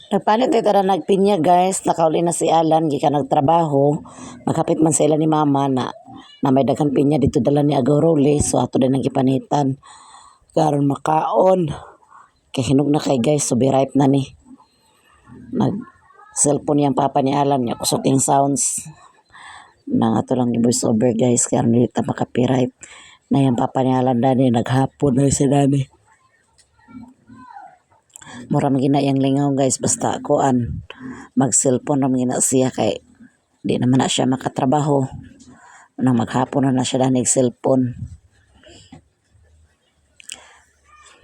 Nagpalit tayo tara nagpinya, guys. Nakauli na si Alan gikan nagtrabaho. Maghapit man sila ni mama na na may daghan pinya dito dala ni Agorole. So ato din ang gipanitan. Karon makaon. Kay hinog na kay, guys, so be ripe na ni. Nag cellphone yang papa ni Alan niya kusog yung sounds. Nang ato lang i-voice over, guys, kay aron dili ta maka-copyright. Na yung papa ni Alan dani naghapon na si dani. Mura man gina iyang lingaw, guys, basta kuan mag cellphone ra man gina siya kay di naman na siya makatrabaho. Nang maghapon na na siya dani og cellphone.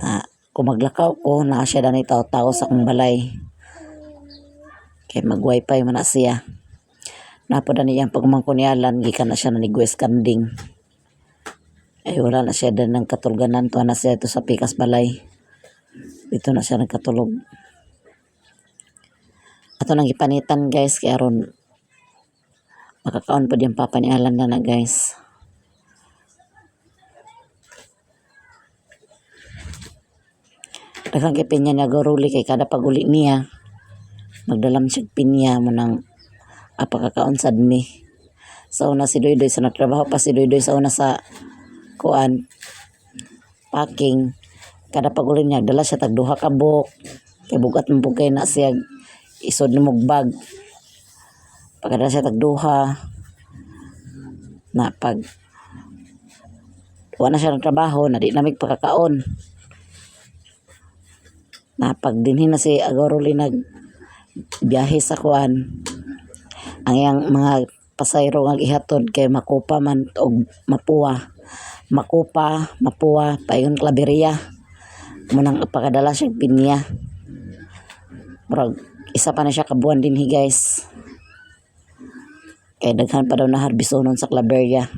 Na kung maglakaw ko naa siya dani tawo-tawo sa akong balay. Kay mag wifi man na siya. Naa po dani iyang pagumangkon ni Alan gikan na siya nanigwes kanding. Ay wala na siya dan ng katulganan tuwa na siya ito sa pikas balay. Dito na siya nagkatulog. Ato nang gipanitan, guys, kay aron makakaon pa yung papa ni Alan na na, guys. Daghang kay pinya niya goruli kay kada pag-uli niya magdalam siya pinya mo nang apakakaon sad mi. Sa una si Doydoy sa nagtrabaho pa si Doydoy sa una sa kuan packing, kada pag-uli niya dala siya tag duha ka buok kay bugat man pud kay na siya isod nimog bag. Pagkadala siya tag duha na pag wa na siya nagtrabaho na di namig pagkakaon na pag dinhi na si Agoroli nag biyahe sa kuan ang iyang mga pasayro nga gihatod kay makupa man og mapuwa, makupa, mapuwa paingon Claveria mo nang pagkadala siya pinya. Murag isa pa na siya ka buwan dinhi, guys, kay daghan pa daw na harbisonon sa Claveria.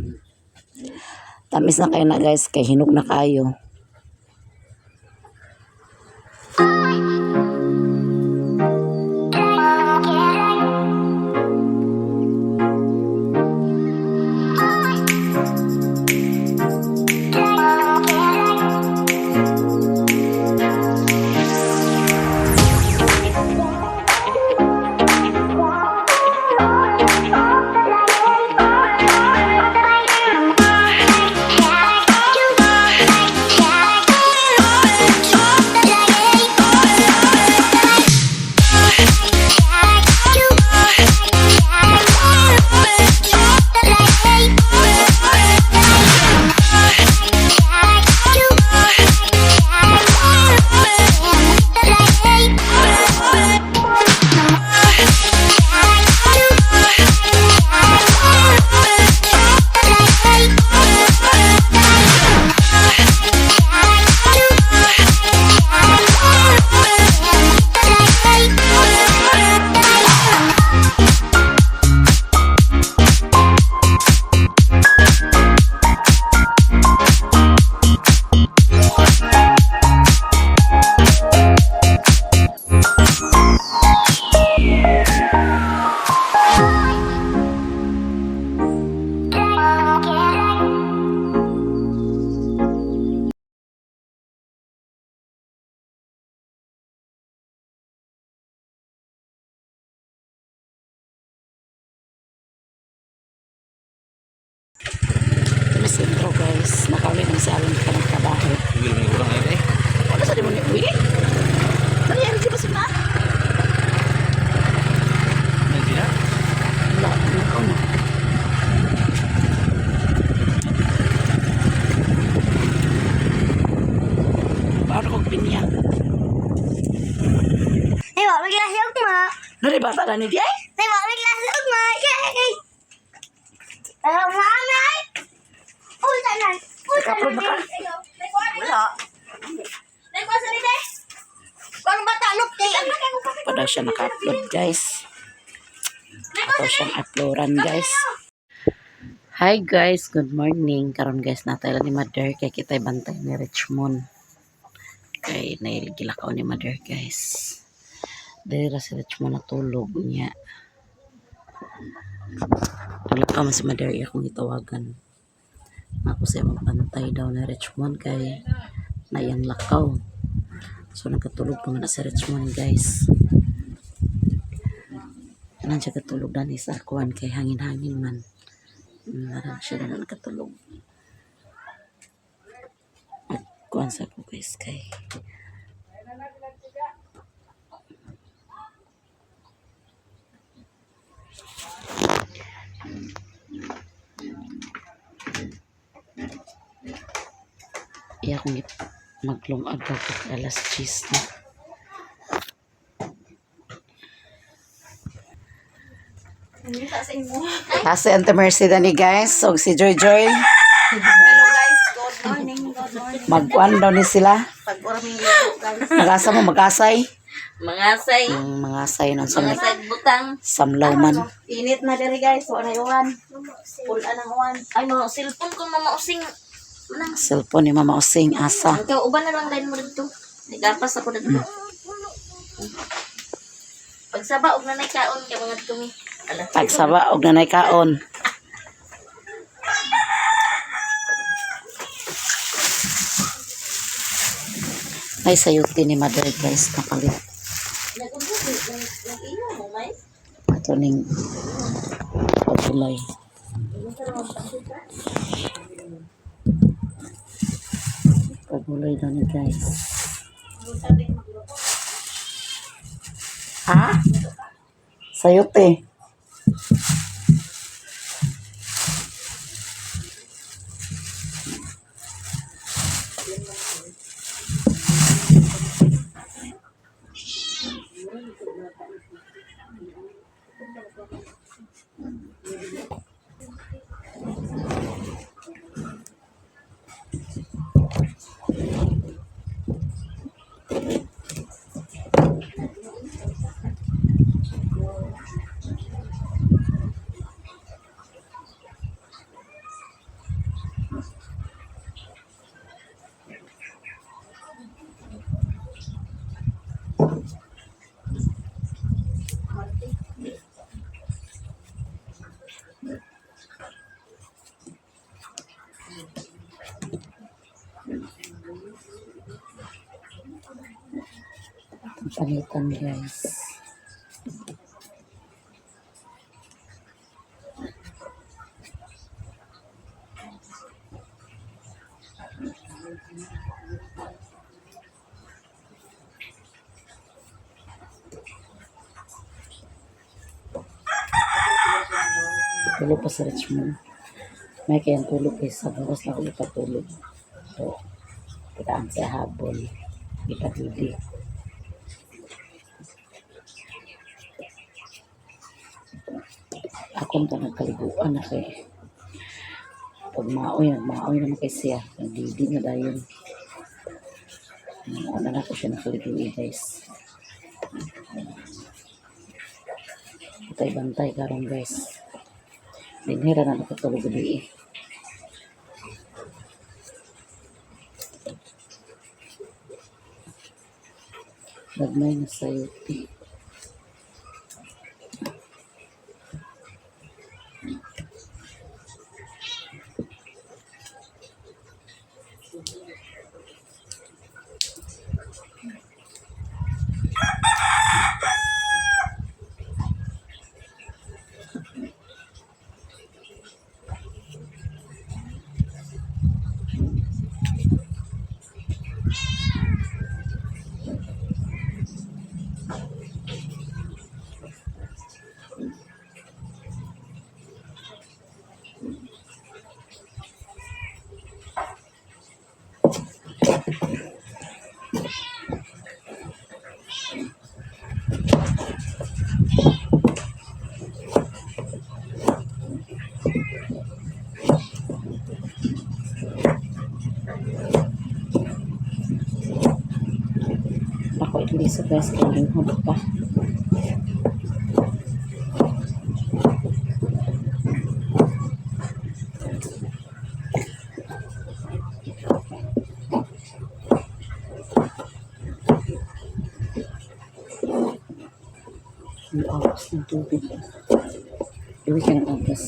Tamis na kayo na, guys, kay hinog na kayo. Ito sentro, guys. Nakauli naman si Alan ka ng trabaho. Tigil mo yung ulang ngayon eh. Wala sa di mo ni Willie. Dali, LG pa sila. Nandiyan na. Wala, nakaw na. Paano kong pinya? Ay, wa may klase ugma. Nari bata na ni di ay? Ay, wa may klase ugma. Yay! Pero manay. Uy, tanan. Uy, Naka-upload na ka? Wala. May kuha sa nite. Kung bata look kay. Pa daw siya naka-upload, guys. Ato siyang uploadan, guys. Hi guys, good morning. Karon, guys, natay lang ni Mother kay kita'y bantay ni Richmond. Kay nailgilakaw ni Mother, guys. Dili ra si Richmond natulog niya. Naglakaw man si Mother iya akong gitawagan. Ako siya magbantay daw ni Richmond kay naiyang lakaw. So nagkatulog pa man na si Richmond, guys. Tanan siya katulog dani sa kuan kay hangin-hangin man. Naran siya na nakatulog. At kuan sa ko guys kay iya kong maglungag ako alas 10 na. Asa Ante Mercy dani guys. So si Joy Joy. Hello guys, good morning, good morning. Magkuan daw ni sila. Pag uraming luto guys. Nag-asa mo mag-asay. Mga say, Ang mga asay nun sa mga say butang. samlaw man. Init na diri guys, wala uwan. Pula ng uwan. Ay mga cellphone ko mama using. Manang. Cellphone ni Mama Osing asa. Ikaw uban na lang din mo dito. Nagapas ako dito. Pagsaba og nanay kaon kay mga tumi. Ala. Pagsaba og nanay kaon. Ay sayuti ni Mother guys nakalit. Nag-iyo mo may. Ato ning pagulay. Pagulay daw ni guys. Ha? Sayote. Ang panitan guys. Tulog pa sa Richmond. May kayang tulog kay sa oras na ako ipatulog. So, kitaan sa habol. Ipatili. Ako nito nagkaliguan na kay pag maoy, nagmaoy naman kay siya. Nagdidi na dayon. Una na ko siya nakaliguan guys. Patay bantay karon guys. Dinhira na nakatulog gabi eh. Gagmay na sayote. Ako itliso guys, kay linghod pa. Ang awas ng tubig. Iwi ka ng agas.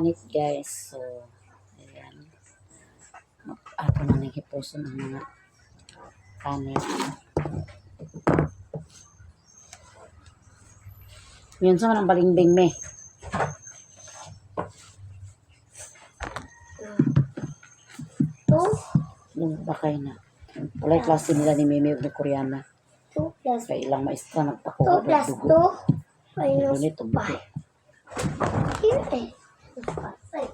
Panit, guys. So, ayan. Ato na ning hipuson ang mga panit. Yun sa man ang balingbing me. 2, Yung bakay na. Walay klase nila ni Mimi ug ni Koreana. 2 plus Kay ilang maestra nagpakuha 2 plus og dugo. 2 minus Ngunit og dugo. 5. Yun eh. Ay.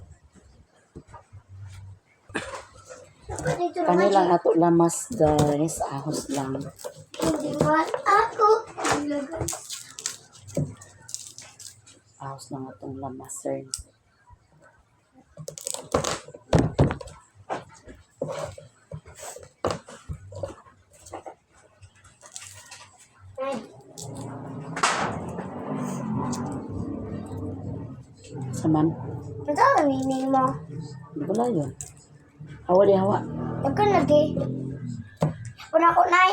Dapat dito naman Kanila ato lamas, guys, ahos lang. hindi man ako ilagay. Ahos lang atong lamas, sir. Ay, Saman, ito ang meaning mo. wala yun. Hawa di hawa. Nagka lagi. Una ko, Nay.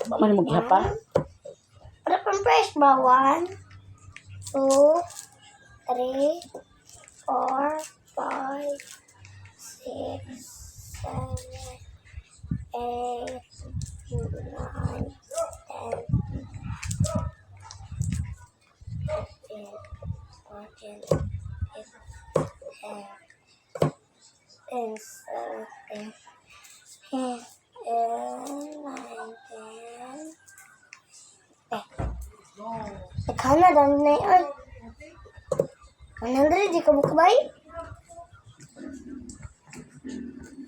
Ba man mo gihapa? Para pang fresh ba? 1, 2, 3, 4, 5, 6, 7, 8, 9, 10, 13, 14, 15, 10, 17, 18, 19, Nagkana dami na yun. 100, di ka bukabay?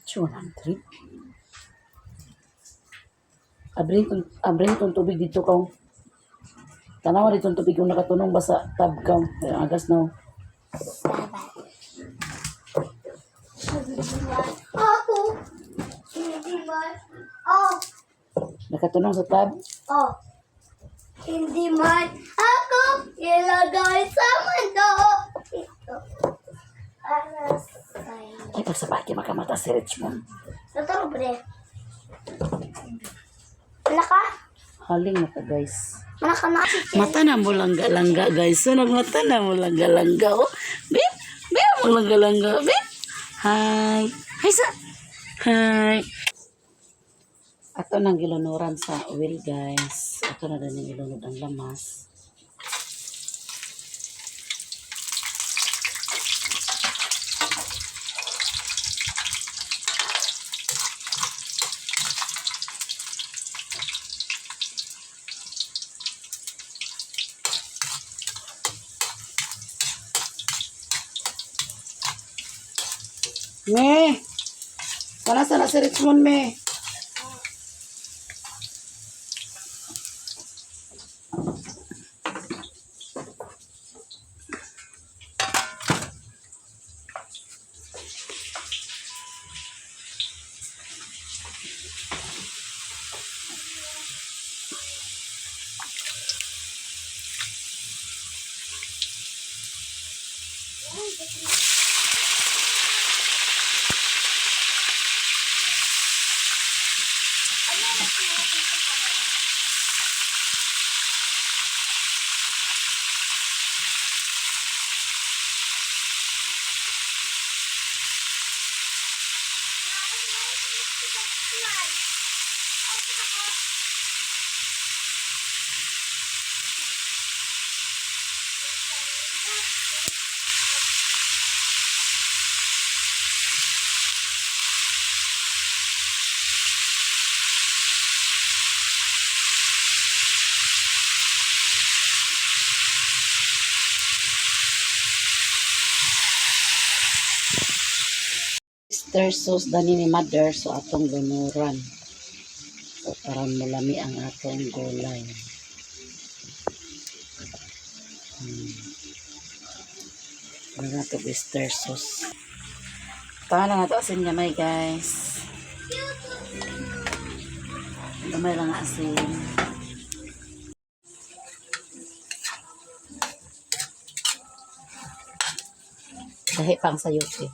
200. Abrin tong tubig dito kaw. Tanawa dito ang tubig kung nakatunong ba sa tab kaw. Kaya ang agas na. Ako. Hindi man. Oh, Nakatunong sa tab. oh. Hindi man ako ilagay sa mundo. Ito. Para sa'yo. Ay, pagsabaki makamata si Richmond. Totoo, bre. Wala ka? Haling na ka, guys. Wala ka na? Mata na mo langga-langga, guys. So, nagmata na mo langga-langga. Oh. Be, be mo langga-langga. Be. Hi. Hi, sa. Hi. Ato nang gilunuran sa oil, guys. Ato na din gilunod ang lamas. Me. Wala sa na si Richmond, me. Oyster sauce dani ni mother, so atong lunuran. So para mulami ang atong gulay. Ano na to, oyster sauce. Tama na to asin gamay, guys. Gamay lang ang asin. Dahi pang sayote.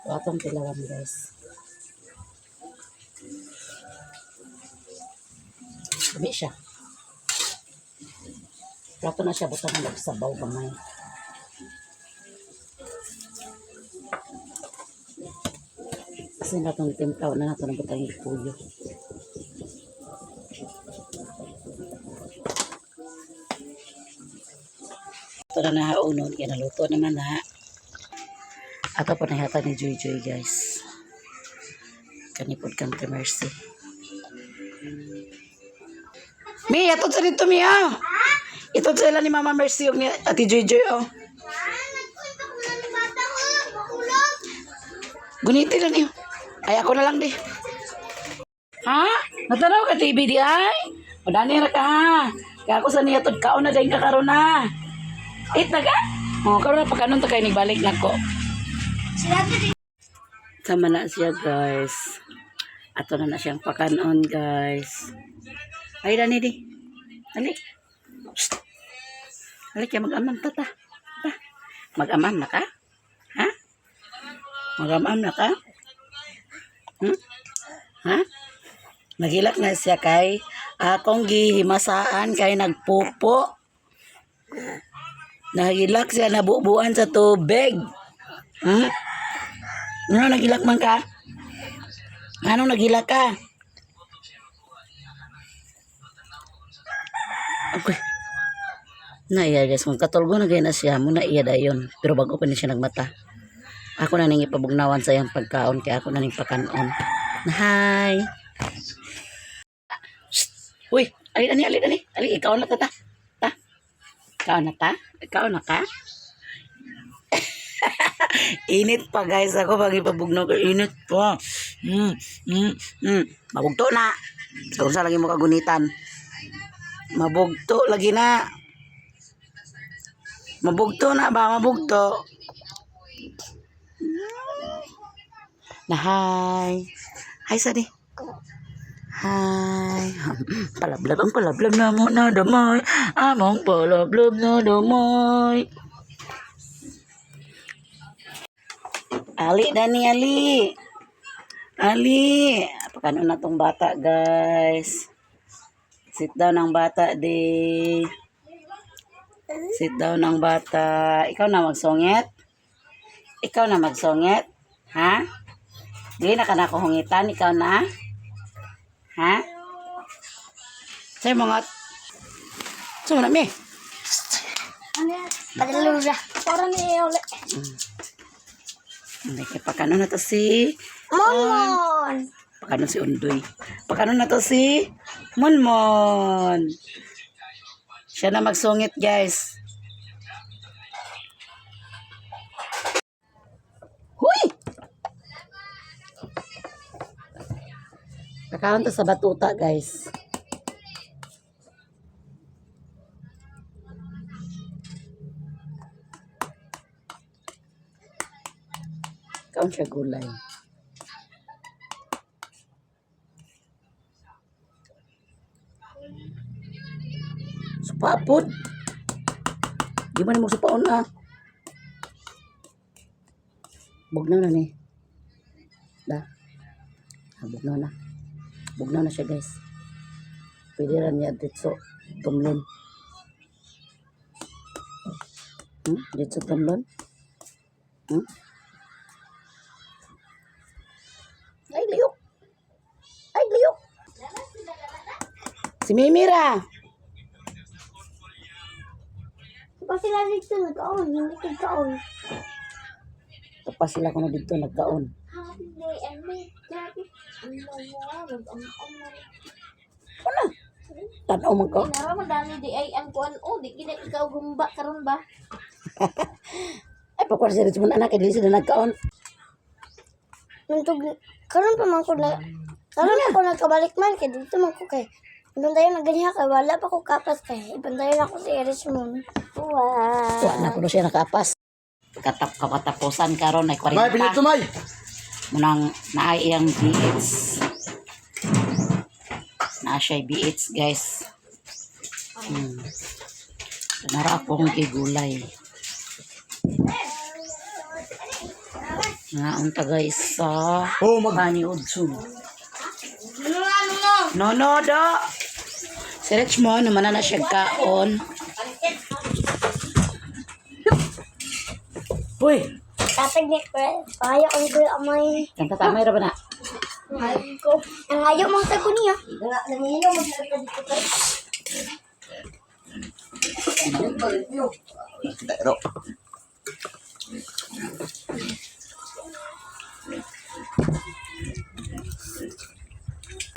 So, atong tilawan, guys. Dami siya. Plato na siya, basta ng sabaw gamay. Asin na itong timpla na nato ng butang ipuyo. Ito na nahaunon, kaya naluto naman na. Ato po nahihata ni Joy Joy, guys. Kanipod kang te Mercy. Mi, atod sa dito, Mi, ah. Itod sa ila ni Mama Mercy ug ni Ate Joy Joy, oh. Ah, nagkwento ko na ng bata ko. Makulog. Guniti lang niyo. Ay, ako na lang di. Ha? Natanaw ka TV di ay? Madani ra ka ha. Kaya ako sa niya tod kaon na dayon ka karon na. It na ka? Oh, karon na pagkanon ta kay nagbalik na ko. Sila dito. Sama na siya, guys. Ato na na siyang pakanon, guys. Ay, dani di. Dali. Psst. Dali kaya mag-amam ta ta. Ta. Mag-amam na ka? Ha? Mag-amam na ka? Ha? Naghilak na siya kay akong gihimasaan kay nagpupo. Nahilak siya nabubuan sa tubig. Ano, nagilak man ka? Ano, nagilak ka? Okay. Naiya guys, kung katulgo na gaya na siya, muna iya dayon. Pero bago pa ni siya nagmata. Ako na ning ipabugnawan sa iyang pagkaon, kaya ako na ning pakanon. Hi! Shh! Uy, ali ani, ali ani, ali, ikaw na ta ta. Ta. Ikaw na ta? Ikaw na ka? Init pa guys ako pag ipabugnaw ko. Init pa. Mabugto na. Sa kung sa lagi mo kagunitan. Mabugto lagi na. Mabugto na ba? Mabugto. Na hi. Hi Sadi. Hi. Palablab ang palablab na mo na damay. Among palablab na damay. Ali, Dani, Ali. Ali. Pakano na tong bata, guys. Sit down ang bata, di. Sit down ang bata. Ikaw na magsongit? Ikaw na magsongit? Ha? Di na ka na hungitan. Ikaw na? Ha? Sa'yo mga... Sa'yo na, mi. Ano yan? Padalura. Parang ni ulit. Hindi kay pakano na to si... Monmon. Pakano si Undoy. Pakano na to si Monmon. Siya na magsungit, guys. Huy! Kakaon to sa batuta, guys. Kaon siya gulay. Supapod. Di man mo supaon ah. Bugnaw na ni. Da. Ah, bugnaw na. Bugnaw na siya guys. Pwede ra niya ditso tumlon. Ditso tumlon. Ay, liyok. Ay, liyok. Si Mimira. Pa sila dito nagkaon. Hindi nagkaon. Pa sila kuno dito nagkaon. Happy day and me. Happy. Ang mag-ang-ang. Wala. Tanaw man ko. Nara man dani di ay ang kuan o di gina ikaw gumba karon ba? Ay, pakuha si Richmond anak, hindi sila nagkaon. Nantog, karon pa man ko na, karon pa ko nagkabalik man kay dito man ko kay Ibandayon na ganyan kay wala pa ko kapas kay ibandayon ako si Richmond. Wow. Wala na kuno siya nakaapas. Katap katapusan karon ay 40. May pinito may. Munang naay iyang BH. Naa siya BH, guys. Nara akong gigulay. Naunta guys sa Oh, mag Pani Udsum. Ano ano mo? No, no, do. Si Richmond, naman na siya kaon. Uy! Tatag ni Kaya ko ni Kuya Amay. Kanta tamay ra ba na? Ko. Ang ayaw mong tago niya. Nanginom mo sa dito pa. Pero.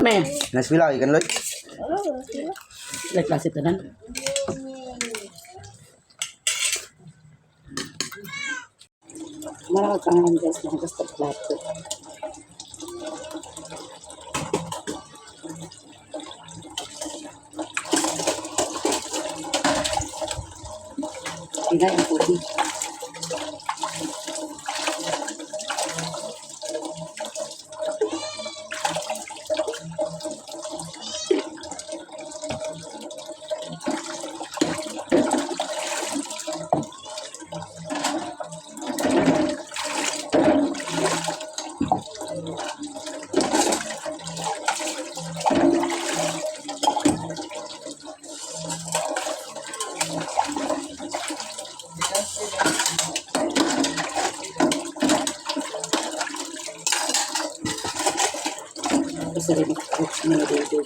Me, Nice pila kay kanloy. like klase tanan. Marami kang guys, mga gusto plato. Hindi ang puti. Kasi rin mga dito.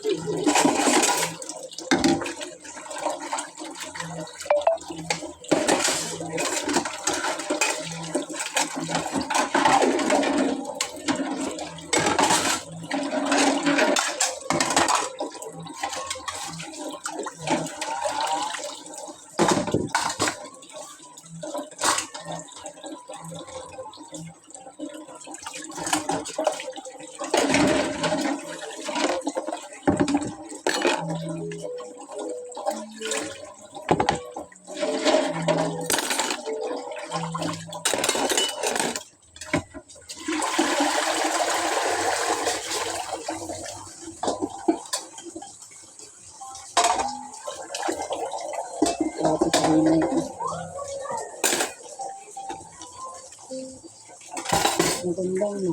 Grabe kanina ito. Maganda, no?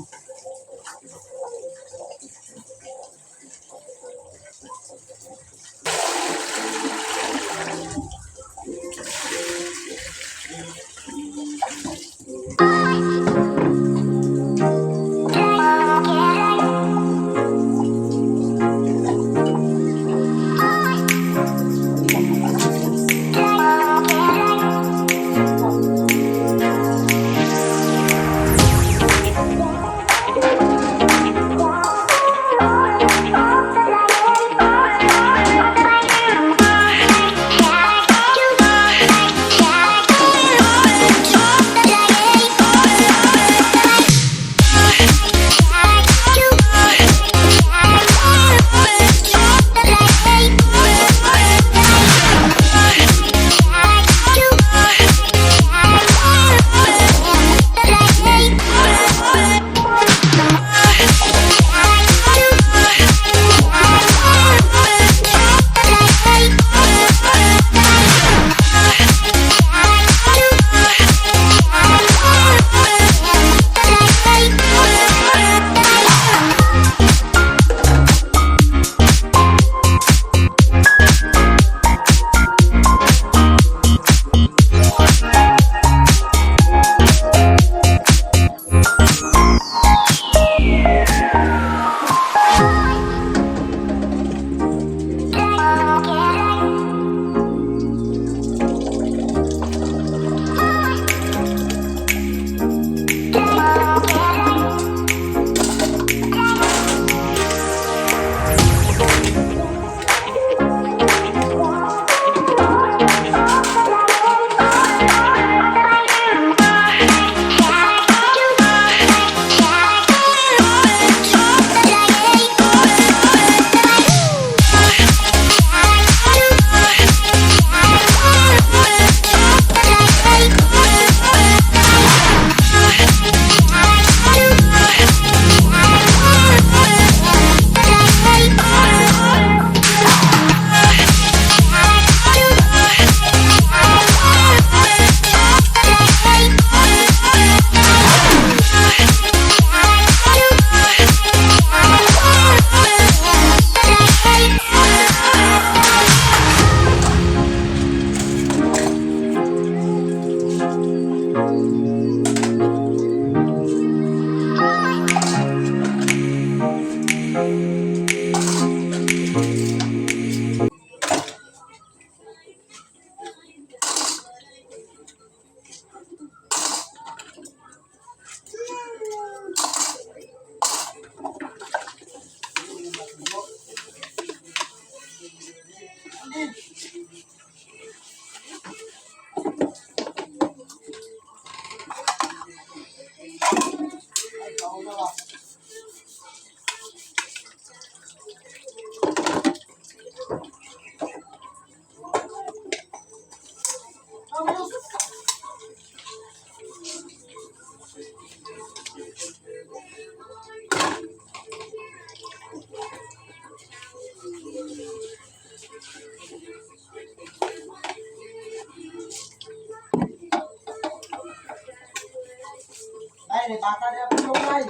Ay, may bata na po ay.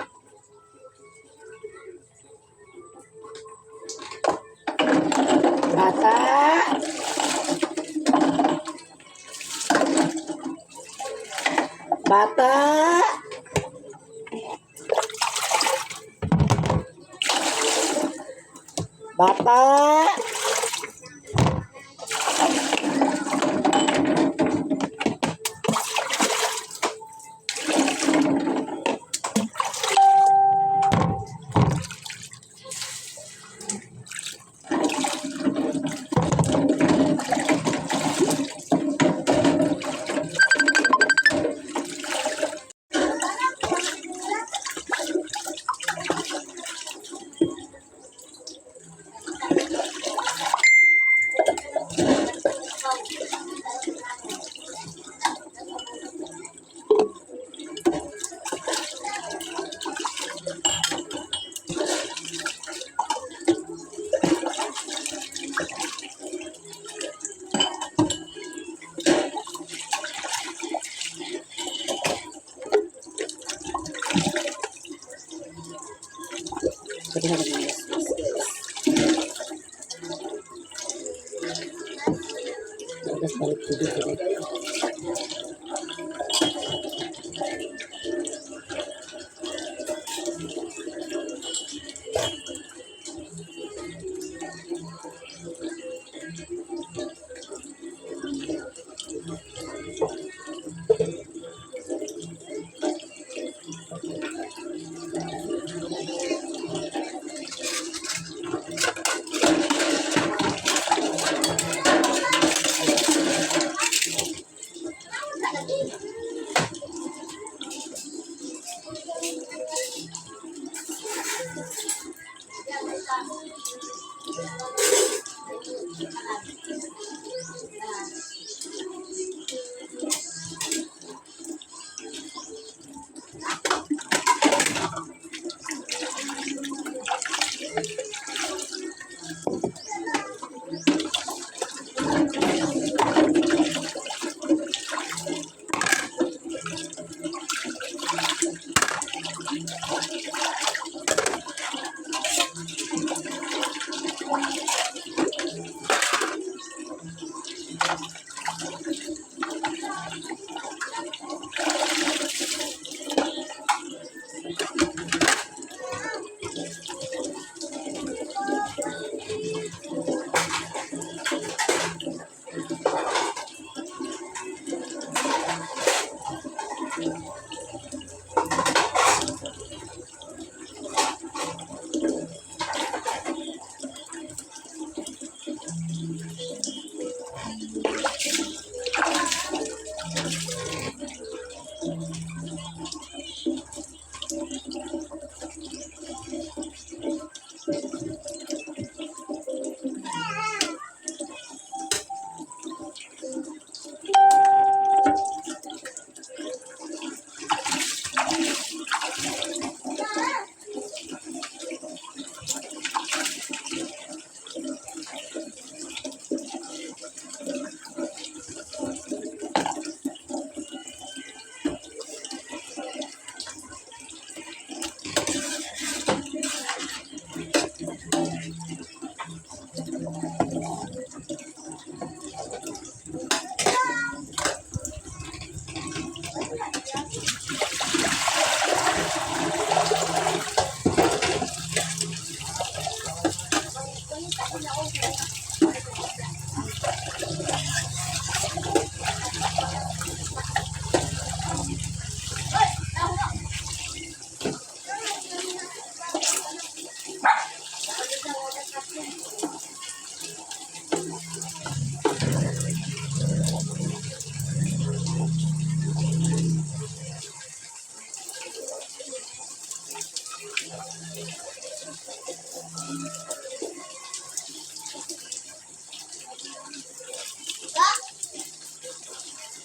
Bata! Bata! Bata! Tapos balik tubig ulit.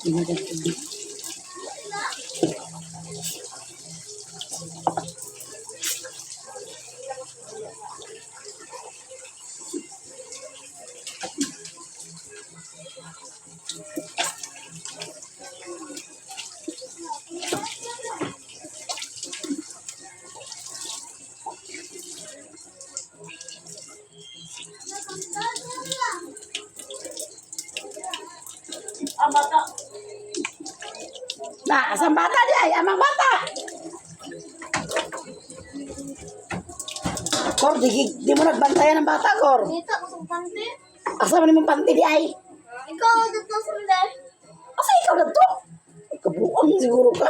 Ginagad. Ang bata. Na, asang bata di ay, amang bata. Kor, di mo nagbantayan ang bata, Kor. Dito ako sa panty. Asa man imong panty di ay? Ikaw dito sa mga. Asa ikaw na to? Kabuang siguro ka.